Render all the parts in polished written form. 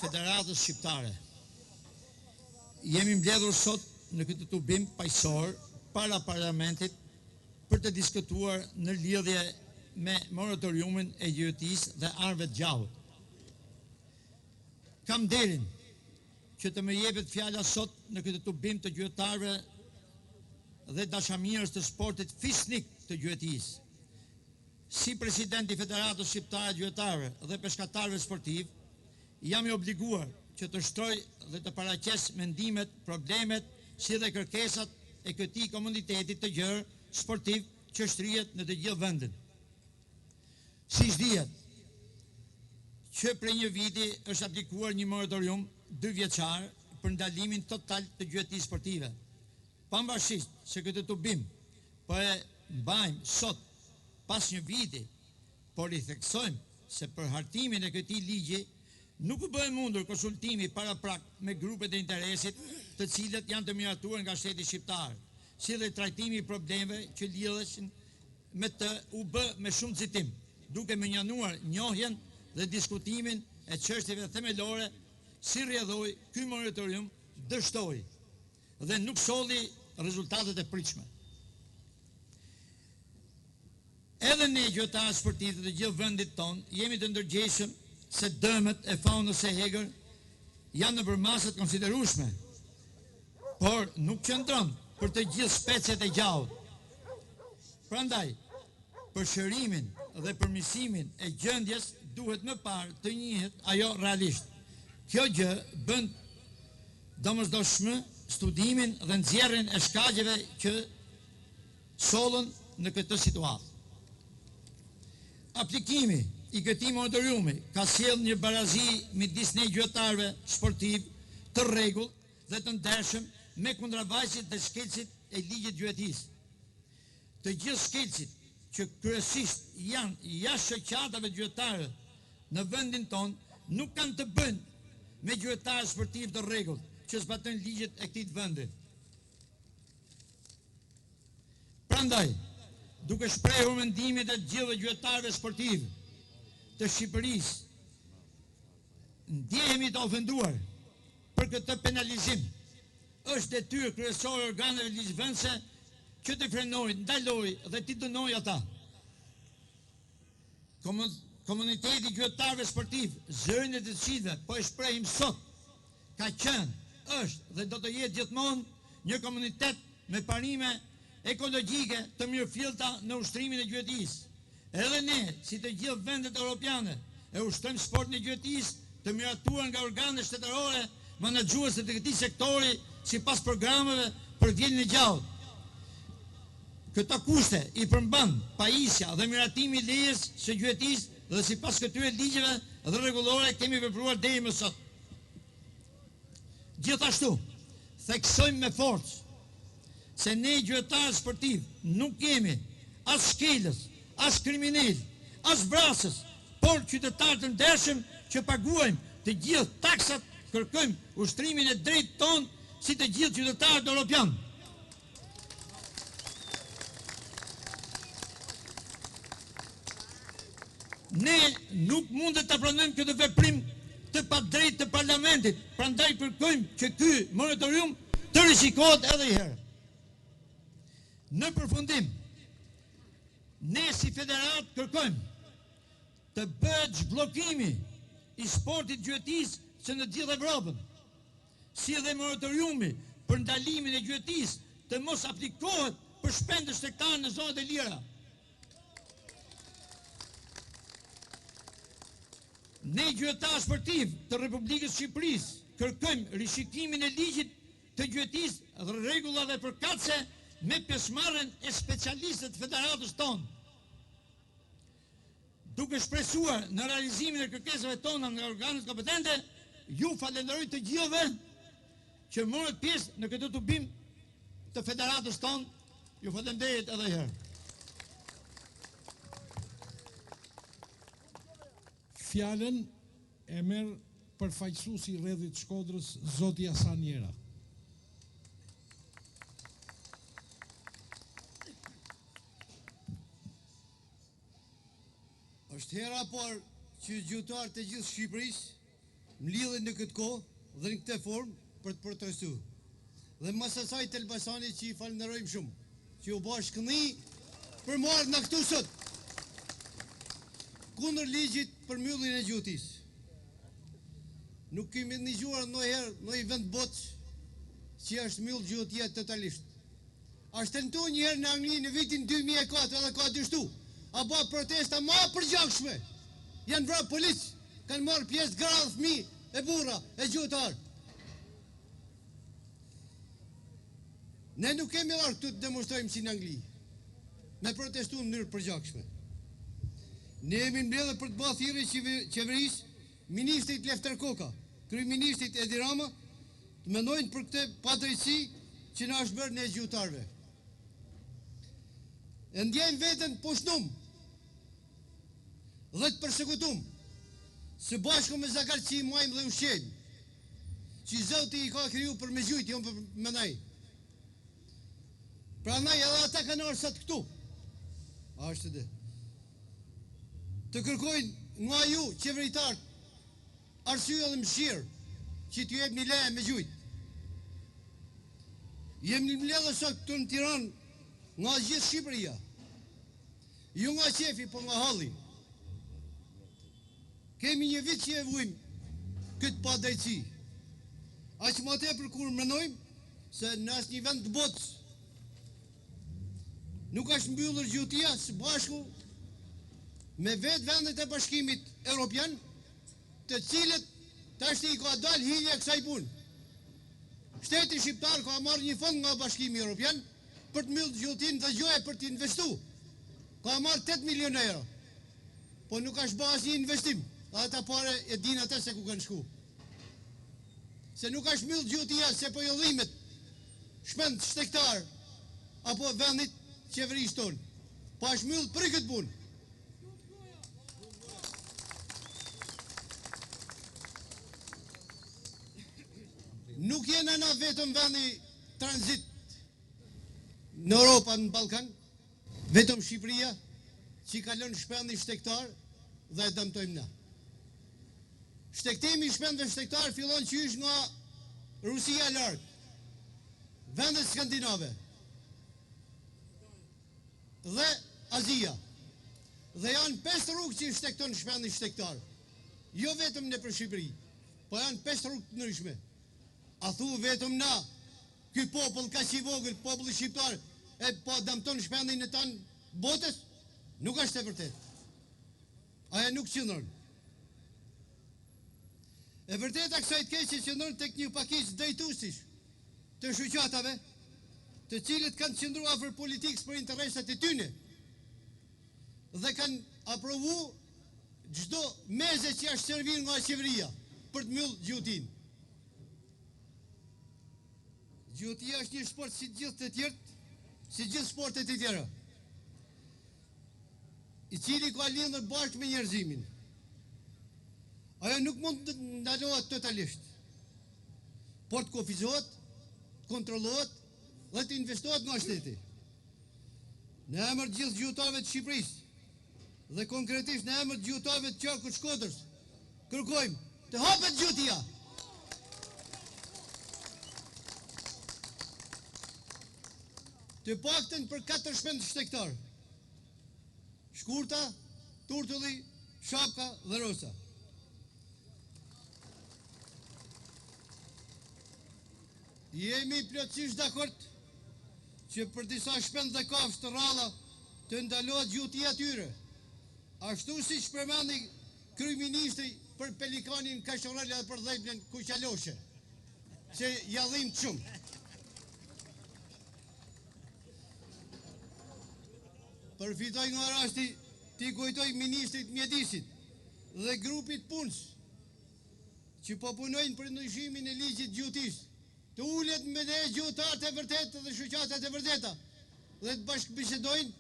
Federatës Shqiptare. Jemi mbledhur sot në këtë tubim paqësor para Parlamentit për të diskutuar në lidhje me moratoriumin e gjuetisë dhe armëve të gjahut. Kam nderin që të më jepet fjala sot në këtë tubim të gjuetarëve dhe dashamirës të sportit fisnik të gjuetisë. Si president i Federatës Shqiptare të Gjuetarëve dhe Peshkatarëve Sportivë, jam i obliguar që të shtroj dhe të paraqes mendimet, problemet, si dhe kërkesat e këtij komuniteti të gjerë sportiv që shtrihet në të gjithë vendin. Siç dihet, që prej një viti është aplikuar një moratorium dyvjeçar për ndalimin total të gjuetisë sportive. Pavarësisht se këtë tubim po e mbajmë sot pas një viti, por ritheksojmë se për hartimin e këtij ligji nuk u bë e mundur konsultimi paraprak me grupet e interesit të cilët janë të miratuar nga shteti shqiptar, si dhe trajtimi i problemeve që lidheshin me të u bë me shumë nxitim, duke mënjanuar njohjen dhe diskutimin e çështjeve themelore, si rrjedhojë ky moratorium dështoi dhe nuk solli rezultatet e pritshme. Edhe ne gjuetarët sportivë të të gjithë vendit tonë jemi të ndërgjegjshëm se dëmet e faunës së egër janë në përmasa të konsiderueshme, por nuk qëndron për të gjithë speciet e gjahut. Prandaj, për shërimin dhe përmirësimin e gjendjes duhet më parë të njihet ajo realisht. Kjo gjë bën domosdoshmë studimin dhe nxjerrjen e shkaqeve që sollën në këtë situatë. Aplikimi i këtij moratoriumi ka sjellë një barazi midis ne gjuetarëve sportivë të rregullt dhe të ndershëm me kundravajtësit dhe shkelësit e ligjit të gjuetisë. Të gjithë shkelësit që kryesisht janë jashtë shoqatave të gjuetarëve në vendin tonë nuk kanë të bëjnë me gjuetarë sportivë të rregullt që zbatojnë ligjet e këtij vendi. Prandaj, duke shprehur mendimet e të gjithë gjuetarëve sportivë të Shqipërisë, ndjehemi të ofenduar për këtë penalizim. Është detyrë kryesore e organeve ligjvënëse që të frenojë, ndalojë dhe t'i dënojë ata. Komuniteti i gjuetarëve sportivë, zërin e të cilëve po e shprehim sot, ka qenë, është dhe do të jetë gjithmonë një komunitet me parime ekologjike të mirëfillta në ushtrimin e gjuetisë. Edhe ne, si të gjithë vendet europiane, e ushtrojmë sportin e gjuetisë të miratuar nga organet shtetërore menaxhuese të këtij sektori sipas programeve për vjeljen e gjahut. Këto kushte i përmban pajisja dhe miratimi i lejes së gjuetisë dhe sipas këtyre ligjeve dhe rregullore kemi vepruar deri më sot. Gjithashtu, theksojmë me forcë se ne gjuetarët sportivë nuk jemi as shkelës, as kriminelë, as vrasës, por qytetarë të ndershëm që paguajmë të gjithë taksat, kërkojmë ushtrimin e drejtë tonë si të gjithë qytetarët europianë. Ne nuk mundet ta pranojmë këtë veprim të padrejtë të parlamentit, prandaj kërkojmë që ky moratorium të rishikohet edhe një herë. Në përfundim, ne si federatë kërkojmë të bëhet zhbllokimi i sportit gjuetisë që në gjithë Evropën. si dhe moratoriumi për ndalimin e gjuetisë të mos aplikohet për shpendët shtegtarë në zonat e lira. Ne gjuetarë sportivë të Republikës së Shqipërisë kërkojmë rishikimin e ligjit të gjuetisë dhe rregullave përkatëse me pjesëmarrjen e specialistëve të federatës tonë. Duke shpresuar në realizimin e kërkesave tona nga organet kompetente, ju falenderoj të gjithëve që morët pjesë në këtë tubim të federatës tonë. Ju falenderit edhe një herë. Fjalën e merr përfaqësuesi i rrethit të Shkodrës, zoti Hasan Jera. Është hera e parë që gjuetarët e gjithë Shqipërisë mblidhen në këtë kohë dhe në këtë formë për të protestu. Dhe mas asaj të Elbasanit që i falënderojmë shumë, që u ba shkëndijë për me ardhë na këtu sot, kundër ligjit për mbylljen e gjuetisë. Nuk kemi nigjuar ndonjëherë ndonjë vend botës që është mbyllë gjuetia totalisht. Asht tentu një herë në Angli në vitin 2004 edhe ka dështu. A ba protesta ma e përgjakshme. Janë vra policë, kanë marrë pjesë gra dhe fëmijë e burra e gjuetarë. Ne nuk kemi ardhur këtu të demonstrojmë si në Angli, me protestu në mënyrë të përgjakshme. Ne jemi mbledhur për të ba thirrje qeverisë, ministrit Lefter Koka, kryeministrit Edi Rama, Të mendojnë për këtë padrejtësi që na është bërë ne gjuetarëve. E ndjejmë veten të poshtnum dhe të persekutum, së bashku me zagarët që i majmë dhe ushqejmë, që Zoti i ka kriju për me gjujt, jo për me nej. Prandaj edhe ata kanë ardhur sot këtu. A është dhe? Të kërkojnë nga ju qeveritarët Arsye dhe mëshirë që t'ju jepni leje me gjujt. Jemi mbledhur sot këtu në Tiranë nga gjithë Shqipëria. Jo nga qefi, po nga halli. Kemi një vit që e vujmë këtë padrejtësi. Aq më tepër kur mendojmë se në asnjë vend të botës nuk është mbyllur gjuetia së bashku me vetë vendet e Bashkimit Europian, të cilët tashti i ka dalë hilja kësaj punë. Shteti shqiptar ka marrë një fond nga Bashkimi Europian për të mbyllë gjuetinë dhe gjoja për të investu. Ka marrë 8 milion euro. Po nuk është ba asnjë investim. Dhe ata pare e din ata se ku kanë shku. Se nuk është mbyllë gjuetia se po ju dhimet shpend shtegtar apo vendit qeverisë tonë. Po është mbyllë për këtë punë. Nuk jena na vetëm vendi tranzit në Europa, në Ballkan, vetëm Shqipëria, që i kalon shpendi shtegtar dhe e dëmtojmë na. Shtegtimi i shpendëve shtegtar fillon qysh nga Rusia larg, vendet skandinave dhe Azia. Dhe janë pesë rrugë që shtegton shpendi shtegtar. Jo vetëm nëpër Shqipëri, po janë pesë rrugë të ndryshme. A thu vetëm na, ky popull kaq i vogël, populli shqiptar, e po dëmton shpendin e tanë botës? Nuk është e vërtetë. Ajo nuk qëndron. E vërteta kësaj të keqe qëndron tek një pakicë drejtuesish të shoqatave, të cilët kanë qëndru afër politikës për interesat e tyne dhe kanë aprovu çdo meze që është servir nga qeveria për të mbyllë gjuetinë. Gjuetia është një sport si gjithë të tjerët, si gjithë sportet e tjera. I cili ka lindur bashkë me njerëzimin. Ajo nuk mund të ndalohet totalisht, por të kufizohet, të kontrollohet dhe të investohet nga shteti. Në emër të gjithë gjuetarëve të Shqipërisë dhe konkretisht në emër të gjuetarëve të qarkut Shkodrës, kërkojmë të hapet gjuetia. Të paktën për katër shpendë shtegtarë. Shkurta, Turtulli, Shapka dhe Rosa. Jemi plotësisht dakord që për disa shpendë dhe kafshë të rralla të ndalohet gjuetia e tyre. Ashtu siç përmendi kryeministri për pelikanin kaçurrel dhe për dhelpnën kuqaloshe, që ja dhimt shumë. Përfitoj nga rasti. t'i kujtoj ministrit Mjedisit dhe grupit punës që po punojnë për ndryshimin e ligjit gjuetisë, të ulet me ne gjuetarët e vërtetë dhe shoqatat e vërteta dhe të bashkëbisedojnë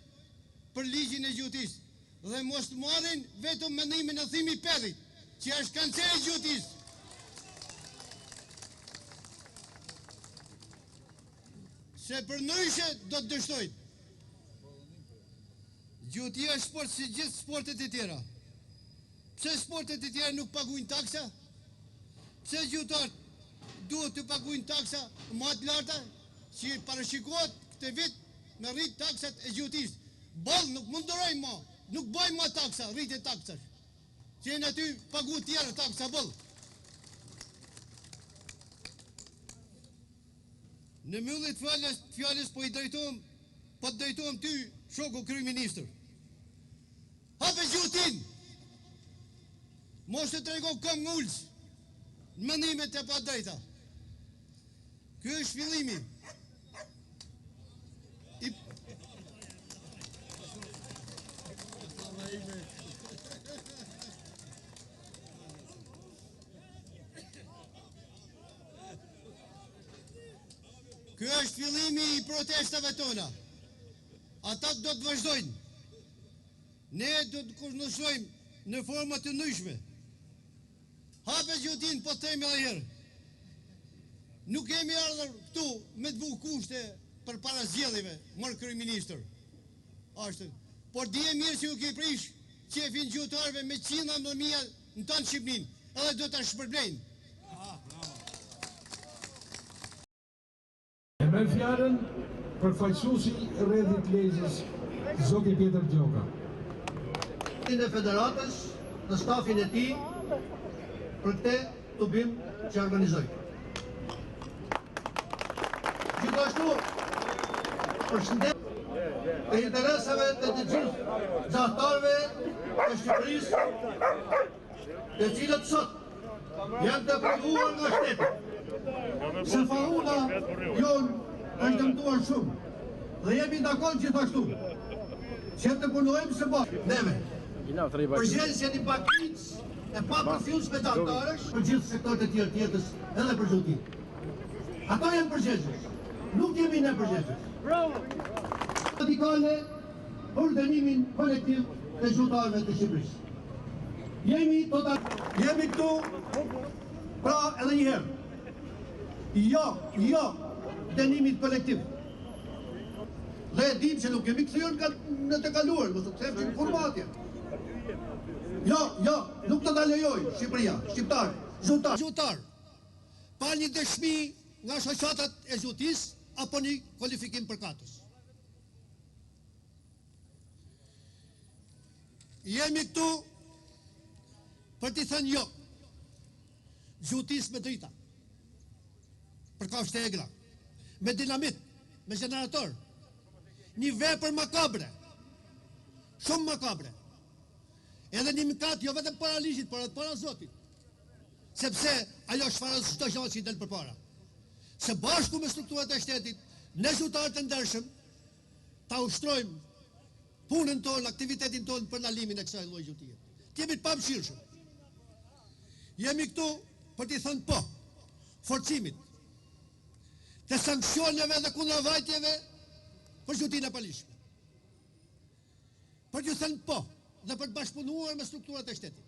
për ligjin e gjuetisë dhe mos të marrin vetëm mendimin e Thimi Perrit, që është kanceri i gjuetisë. Se përndryshe do të dështojnë. Gjuetia është sport si gjithë sportet e tjera. Pse sportet e tjera nuk paguajnë taksa? Pse gjuetarët duhet të paguajnë taksa më të larta që parashikohet këtë vit me rrit taksat e gjuetisë? Boll nuk mund durojmë më, nuk bëjmë më taksa, rritje taksash. Që janë aty pagu tjera taksa boll. Në mbyllje të fjalës, fjalës po i drejtohem, po të drejtohem ty, shoku kryeministër. Hape gjuetinë! Mos të trego këmbëngulës në mendimet e padrejta. Ky është fillimi i Ky është fillimi i protestave tona. Ata do të vazhdojnë. Ne do të kundërshtojmë në forma të ndryshme. Hape gjuetinë, po të themi edhe herë. Nuk kemi ardhur këtu me të vu kushte përpara zgjedhjeve, mor kryeministër. Ashtu. Por dije mirë që u ke prish qefin gjuetarëve me qindra dhe mija në tanë Shqipninë, edhe do ta shpërblejnë. E merr fjalën përfaqësuesi i rrethit të Lezhës, zoti Pjetër Gjoka. E Federatës dhe stafin e tij për këtë tubim që organizoi. Gjithashtu, përshëndet të interesave të të gjithë gjahtarëve të Shqipërisë, të cilët sot janë të privuar nga shteti, se fauna jonë është dëmtuar shumë dhe jemi dakord gjithashtu që të punojmë së bashku neve. Përgjegjës janë një pakicë e papërfillshme gjahtarësh për gjithë sektorët e tjerë të jetës edhe për gjuetinë. Ata janë përgjegjës. Nuk jemi ne përgjegjës. Bravo. Radikale për dënimin kolektiv të gjuetarëve të Shqipërisë. Jemi total jemi këtu pra edhe një herë. Jo, jo dënimit kolektiv. Dhe e dim që nuk kemi kthyer në, në të kaluar, mos u kthefshim kurrë më atje. Jo, jo, nuk do ta lejojë Shqipëria, shqiptarët, gjuetarët. Gjuetar, pa një dëshmi nga shoqatat e gjuetisë apo një kualifikim përkatës. Jemi këtu për t'i thënë jo gjuetisë me drita, për kafshë të egra, me dinamit, me gjenerator, një vepër makabre, shumë makabre, edhe një mëkat jo vetëm para ligjit, por edhe para Zotit, sepse ajo shfaros çdo gjë që i del përpara. Së bashku me strukturat e shtetit, ne gjuetarët e ndershëm, ta ushtrojmë punën tonë, aktivitetin tonë për ndalimin e kësaj lloj gjuetie. Të jemi të pamëshirshëm. Jemi këtu për t'i thënë po forcimit të sanksioneve dhe kundravajtjeve për gjuetinë e paligjshme. Për t'ju thënë po dhe për të bashkëpunuar me strukturat e shtetit.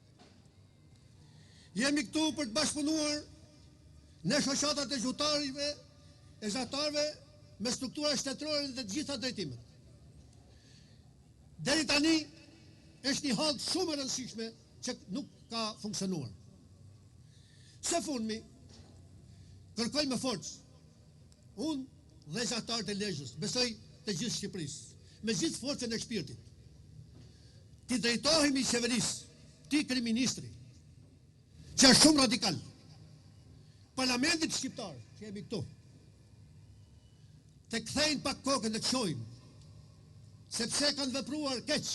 Jemi këtu për të bashkëpunuar në shoqatat e gjuetarëve e gjahtarëve me struktura shtetërore në të gjitha drejtimet. Deri tani është një hallkë shumë e rëndësishme që nuk ka funksionuar. Së fundmi, kërkoj me forcë, unë dhe gjahtarët e Lezhës, besoj të gjithë Shqipërisë, me gjithë forcën e shpirtit, t'i drejtohemi qeverisë, ti kryeministri, që është shumë radikal, parlamentit shqiptar, që jemi këtu, të kthejnë pak kokën dhe të shohin, sepse kanë vepruar keq,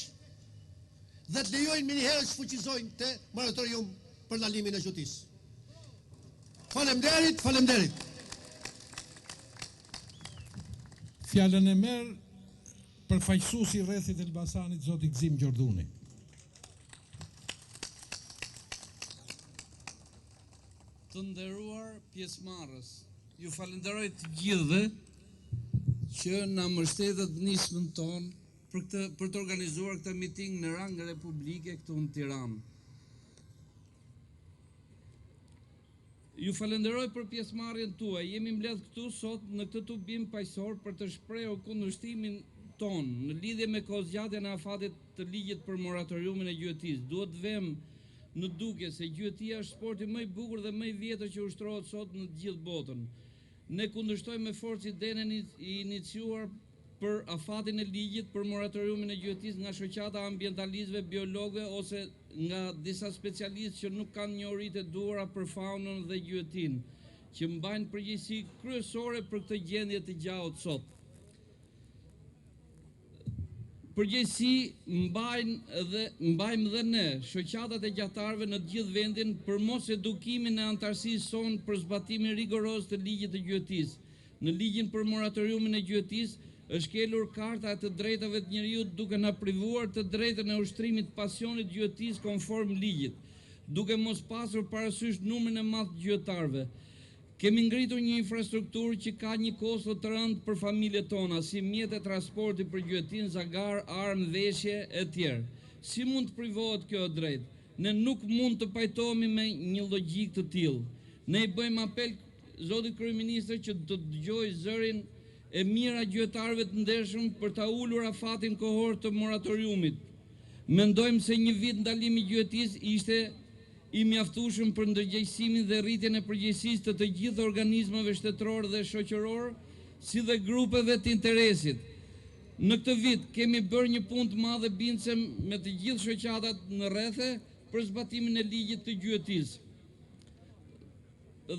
dhe të lejojnë menjëherë të shfuqizojnë këtë moratorium për ndalimin e gjuetisë. Faleminderit, faleminderit. Fjalën e merr përfaqësuesi i rrethit Elbasanit, zoti Gëzim Gjorduni. Të nderuar pjesëmarrës, ju falënderoj të gjithëve që na mbështetët nismën tonë për këtë për të organizuar këtë miting në rang republike këtu në Tiranë. Ju falënderoj për pjesëmarrjen tuaj. Jemi mbledh këtu sot në këtë tubim paqësor për të shprehur kundërshtimin tonë në lidhje me kohëzgjatjen e afatit të ligjit për moratoriumin e gjuetisë. Duhet të vëmë në dukje se gjuetia është sporti më i bukur dhe më i vjetër që ushtrohet sot në të gjithë botën. Ne kundërshtojmë me forcë idenë e iniciuar për afatin e ligjit për moratoriumin e gjuetisë nga shoqata e ambientalistëve, biologëve ose nga disa specialistë që nuk kanë njohuritë e duhura për faunën dhe gjuetinë, që mbajnë përgjegjësi kryesore për këtë gjendje të gjahut sot. Përgjegjësi mbajnë dhe mbajmë dhe ne, shoqatat e gjahtarëve në të gjithë vendin për mos edukimin e anëtarësisë sonë për zbatimin rigoroz të ligjit të gjuetisë. Në ligjin për moratoriumin e gjuetisë është shkelur Karta e të Drejtave të Njeriut duke na privuar të drejtën e ushtrimit të pasionit të gjuetisë konform ligjit, duke mos pasur parasysh numrin e madh të gjuetarëve. Kemi ngritur një infrastrukturë që ka një kosto të rëndë për familjet tona, si mjete transporti për gjuetinë, zagarë, armë, veshje, etj. Si mund të privohet kjo e drejtë? Ne nuk mund të pajtohemi me një logjikë të tillë. Ne i bëjmë apel zotit kryeministër që të dëgjojë zërin e mijëra gjuetarëve të ndershëm për ta ulur afatin kohor të moratoriumit. Mendojmë se një vit ndalim i gjuetisë ishte i mjaftueshëm për ndërgjegjësimin dhe rritjen e përgjegjësisë të të gjithë organizmave shtetërorë dhe shoqërorë, si dhe grupeve të interesit. Në këtë vit kemi bërë një punë të madhe bindëse me të gjithë shoqatat në rrethe për zbatimin e ligjit të gjuetisë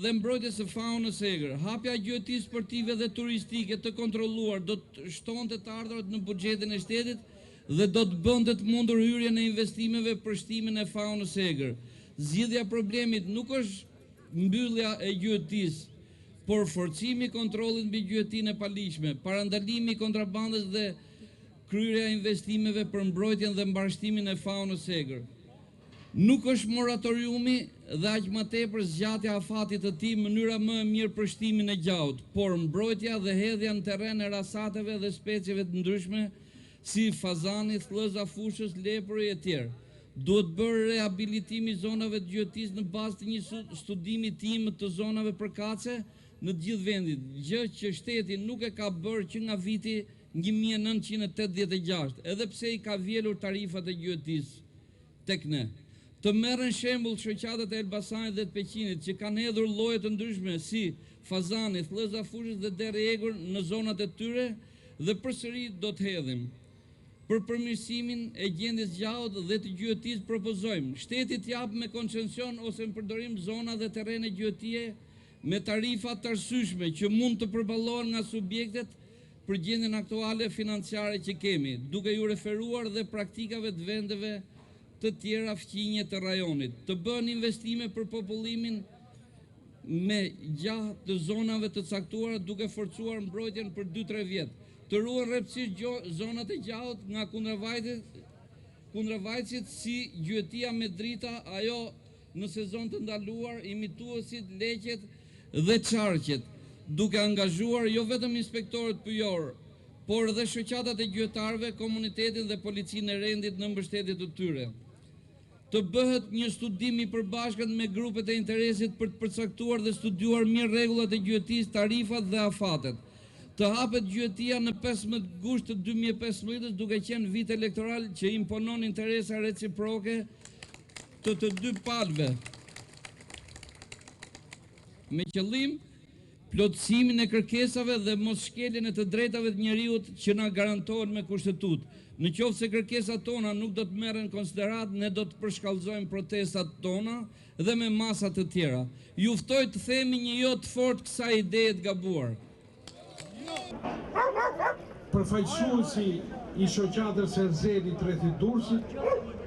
dhe mbrojtjes së faunës së egër. Hapja e gjuetisë sportive dhe turistike të kontrolluar do të shtonte të ardhurat në buxhetin e shtetit dhe do të bënte të mundur hyrjen e investimeve për shtimin e faunës së egër. Zgjidhja e problemit nuk është mbyllja e gjuetisë, por forcimi i kontrollit mbi gjuetinë e paligjshme, parandalimi i kontrabandës dhe kryerja e investimeve për mbrojtjen dhe mbarështimin e faunës së egër. Nuk është moratoriumi dhe aq më tepër zgjatja e afatit të tij mënyra më e mirë për shtimin e gjahut, por mbrojtja dhe hedhja në terren e rasateve dhe specieve të ndryshme si fazani, thëllëza fushës, lepuri etj. Duhet bërë rehabilitimi i zonave të gjuetisë në bazë të një studimi të imët të zonave përkatëse në të gjithë vendin, gjë që shteti nuk e ka bërë që nga viti 1986, edhe pse i ka vjelur tarifat e gjuetisë tek ne. Të merren shembull shoqatat e Elbasanit dhe të Peqinit që kanë hedhur lloje të ndryshme si fazani, thëllëza fushës dhe derri i egër në zonat e tyre dhe përsëri do të hedhim. Për përmirësimin e gjendjes së gjahut dhe të gjuetisë propozojmë, shteti të japë me koncension ose në përdorim zona dhe terrene gjuetie me tarifa të arsyeshme që mund të përballohen nga subjektet për gjendjen aktuale financiare që kemi, duke iu referuar dhe praktikave të vendeve të tjera fqinje të rajonit. Të bëhen investime për popullimin me gjah të zonave të caktuara duke forcuar mbrojtjen për 2-3 vjet. Të ruhen rreptësisht zonat e gjahut nga kundravajtësit si gjuetia me drita, ajo në sezon të ndaluar, imituesit, leqet dhe çarqet, duke angazhuar jo vetëm inspektorët pyjorë, por edhe shoqatat e gjuetarëve, komunitetin dhe policinë e rendit në mbështetje të tyre. Të bëhet një studim i përbashkët me grupet e interesit për të përcaktuar dhe studiuar mirë rregullat e gjuetisë, tarifat dhe afatet. Të hapet gjuetia në 15 gusht të 2015-ës duke qenë vit elektoral që imponon interesa reciproke të të dy palëve. Me qëllim plotësimin e kërkesave dhe mos shkeljen e të drejtave të njeriut që na garantohen me kushtetutë. Në qoftë se kërkesat tona nuk do të merren në konsideratë, ne do të përshkallëzojmë protestat tona dhe me masa të tjera. Ju ftoj të themi një jo të fortë kësaj ideje të gabuar. Përfaqësuesi i shoqatës Erzelit të rrethit Durrësit.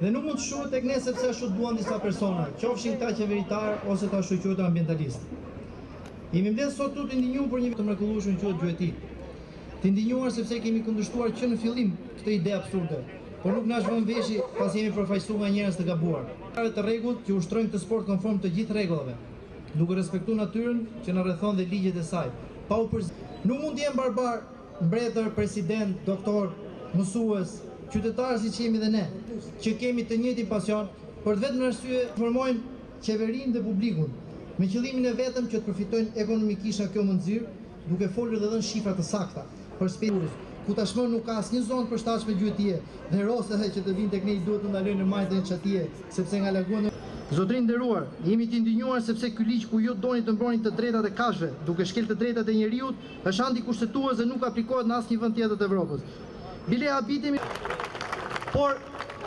Dhe nuk mund të shuhet tek ne sepse ashtu duan disa persona, qofshin këta qeveritarë ose të ashtuquajtur ambientalistë. Jemi mbledhur sot këtu të indinjuar për një të mrekullueshëm quhet gjueti. Të indinjuar sepse kemi kundërshtuar që në fillim këtë ide absurde, por nuk na është vënë veshi pasi jemi përfaqësuar nga njerëz të gabuar. Të rregullt që ushtrojnë këtë sport konform të gjithë rregullave. duke respektuar natyrën që na rrethon dhe ligjet e saj, pa u përzi. Nuk mund të jenë barbarë, mbretër, presidentë, doktorë, mësues, qytetarë siç jemi dhe ne, që kemi të njëjtin pasion, për të vetmen arsye, informojnë qeverinë dhe publikun, me qëllimin e vetëm që të përfitojnë ekonomikisht nga kjo mënxirë, duke folur dhe dhënë shifra të sakta për spe ku tashmë nuk ka asnjë zonë të përshtatshme gjuetie dhe rosat që të vijnë tek ne i duhet të ndalojnë në majë të një çatie, sepse nga laguna Zotërinj të nderuar, jemi të indinjuar sepse ky ligj ku ju doni të mbroni të drejtat e kafshëve, duke shkel të drejtat e njeriut, është antikushtetues dhe nuk aplikohet në asnjë vend tjetër të Evropës. Bile habitemi, por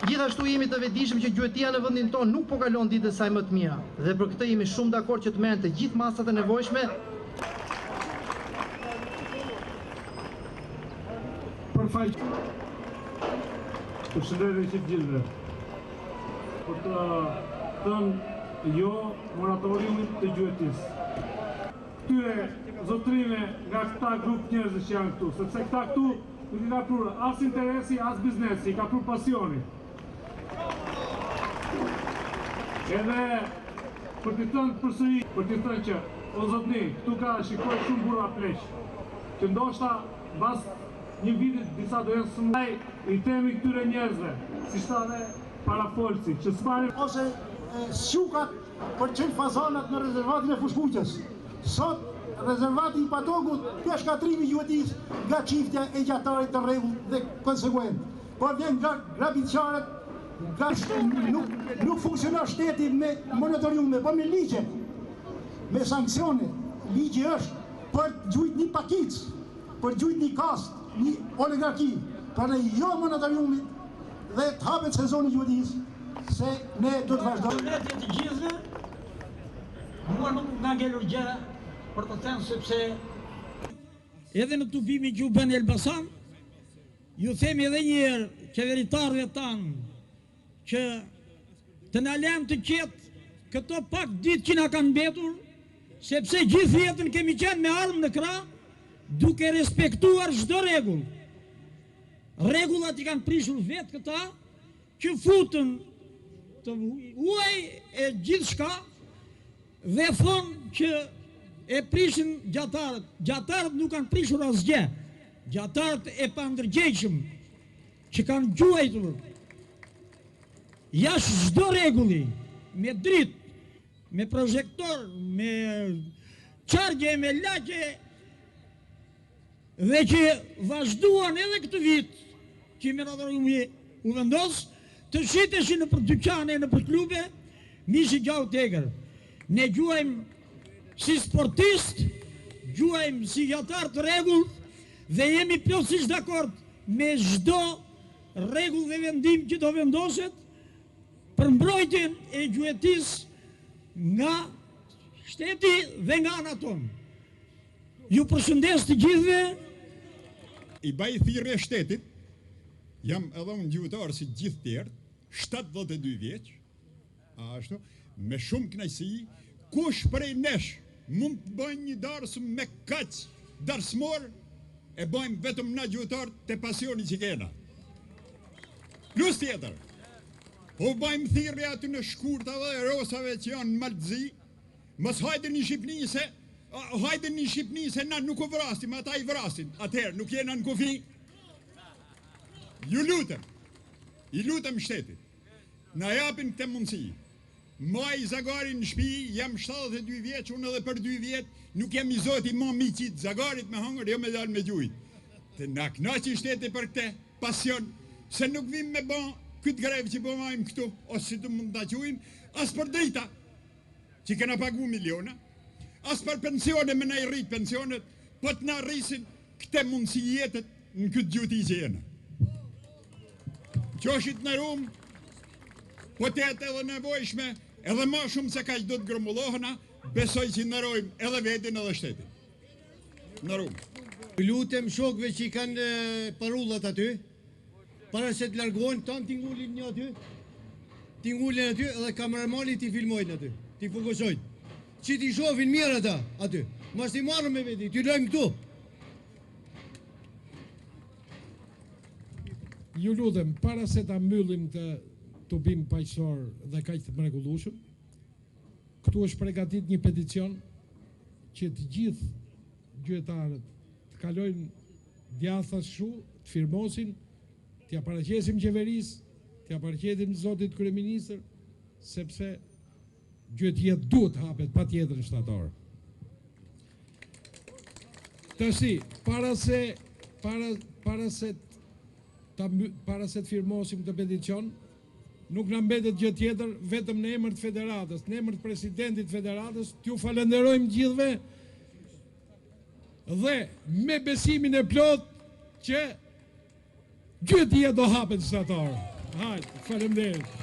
gjithashtu jemi të vetëdijshëm që gjuetia në vendin tonë nuk po kalon ditët e saj më të mira dhe për këtë jemi shumë dakord që të merren të gjithë masat e nevojshme Përfaq. Përshëndetje që të gjithëve. Për të thënë jo moratoriumit të gjuetisë. Këtyre zotërive nga këta grup njerëzish që janë këtu, sepse këta këtu nuk i ka prurë as interesi, as biznesi, i ka prurë pasioni. Edhe për t'i thënë përsëri, për t'i thënë që o zotni, këtu ka shikoj shumë burra pleq, që ndoshta mbas një vitit disa do jenë sëmurë. I themi këtyre njerëzve, siç tha dhe parafolësi, që s'marrin ose squkat për çel fazanat në rezervatin e Fushë-Kuqes. Sot, rezervati i Patokut nga shkatërrimi i gjuetisë nga çiftja e gjahtarit të rregullt dhe konsekuent. Por vjen nga grabitqarët, nga nuk nuk funksionon shteti me moratoriume, po me ligje, me sanksione. Ligji është për të gjujt një pakicë, për të gjujt një kastë, një oligarki. Prandaj jo moratoriumit dhe të hapet sezoni i gjuetisë se ne do të vazhdojmë. Përshëndetje të gjithëve. Mua nuk më ka ngelur gjë për të thënë sepse edhe në tubimin që u bë në Elbasan, ju themi edhe një herë qeveritarëve tanë që të na lënë të qetë këto pak ditë që na kanë mbetur, sepse gjithë jetën kemi qenë me armë në krah, duke respektuar çdo rregull. Rregullat i kanë prishur vetë këta që futën të huaj e gjithçka dhe thonë që e prishin gjahtarët. Gjahtarët nuk kanë prishur asgjë. Gjahtarët e pandërgjegjshëm që kanë gjuajtur jashtë çdo rregulli, me dritë, me prozhektor, me çargje, me laqe dhe që vazhduan edhe këtë vit që moratoriumi u vendos, të shiteshin nëpër dyqane, nëpër klube, mishi i gjahut të egër. Ne gjuajmë si sportist, gjuajmë si gjahtarë të rregullt dhe jemi plotësisht dakord me çdo rregull dhe vendim që do vendoset për mbrojtjen e gjuetisë nga shteti dhe nga ana tonë. Ju përshëndes të gjithëve. I baj thirrje shtetit, jam edhe unë gjuetar si gjithë tjerët, 72 vjeç, ashtu, me shumë kënaqësi, kush prej nesh mund të bëjë një darsëm me kaq darsmor, e bëjmë vetëm na gjuetarët te pasioni që kena. Plus tjetër, po bëjmë thirrje atyne shkurtave dhe rosave që janë në Mal të Zi, mos hajdin në Shqipni se hajdin në Shqipni se na nuk u vrasim, ata i vrasin. Atëherë nuk jena në kufi. Ju lutem, i lutem shtetit, na japin këtë mundësi. Maj zagarin në shtëpi, jam 72 vjeç, unë edhe për 2 vjet nuk jam i zoti më mi qit zagarit me hangër, jo me dalë me gjujt. Të na kënaqi shteti për këtë pasion, se nuk vim me ba këtë grevë që po majmë këtu, ose si të mund ta quajmë, as për drita, që kena pagu miliona, as për pensione me na i rrit pensionet, po të na rrisin këtë mundësi jetët në këtë gjueti që jena. Qofshi të nderum, po të jetë edhe nevojshme, edhe ma shumë se kaq do të grumullohena, besoj që nderojmë edhe vetin edhe shtetin. Nderum. Lutem shokëve që i kanë parullat aty, para se të largohen, tanë t'i ngulin një aty, t'i ngulin aty edhe kameramani t'i filmojnë aty, t'i fokusojnë. Që t'i shohin mirë ata aty. Mos t'i marrëm me veti, t'i lëmë këtu. Ju lutem, para se ta mbyllim këtë tubim paqësor dhe kaq të mrekullueshëm, Këtu është pregatit një peticion që të gjithë gjuetarët të kalojnë djathtas kështu, të firmosin, t'ia paraqesim qeverisë, t'ia paraqesim zotit kryeministër, sepse gjuetia duhet të hapet patjetër në shtator. Tashti, para se para para se ta para se të firmosim këtë peticion, nuk na mbetet gjë tjetër, vetëm në emër të federatës, në emër të presidentit të federatës, t'ju falenderojmë gjithëve dhe me besimin e plotë që gjuetia do hapet në shtator. Hajt, faleminderit.